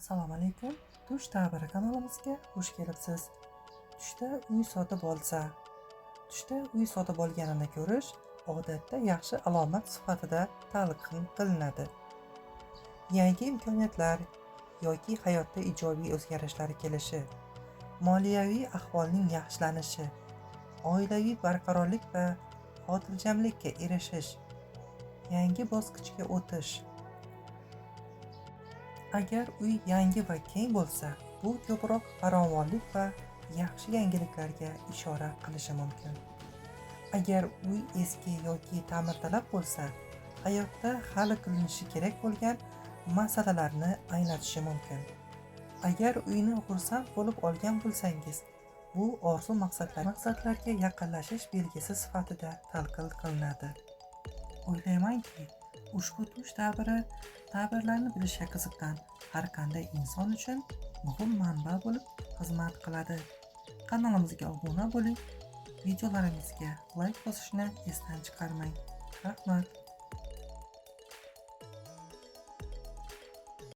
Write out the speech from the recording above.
Assalomu alaykum. Tush ta'biri kanalimizga xush kelibsiz. Tushda uy sotib olsa. Tushda uy sotib olganini ko'rish odatda yaxshi alomat sifatida talqin qilinadi. Yangi imkoniyatlar yoki hayotda ijobiy o'zgarishlar kelishi, moliyaviy ahvolning yaxshilanishi, oilaviy barqarorlik va xotirjamlikka erishish, yangi bosqichga o'tish. Agar uy yangi va keng bo'lsa, bu ko'proq farovonlik va yaxshi yangiliklarga ishora qilishi mumkin. Agar uy eski yoki ta'mirtalab bo'lsa, hayotda hal qilinishi kerak bo'lgan masalalarni anglatishi mumkin. Agar uyni xursand bo'lib olgan bo'lsangiz, bu orzu maqsadlarga yaqinlashish belgisi sifatida talqin qilinadi. O'ylaymanki, ushbu tush ta'biri ta'birlarni bilishga qiziqqan har qanday inson uchun muhim manba bo'lib xizmat qiladi. Kanalimizga obuna bo'ling, videolarimizga layk bosishni esdan chiqarmang. Rahmat.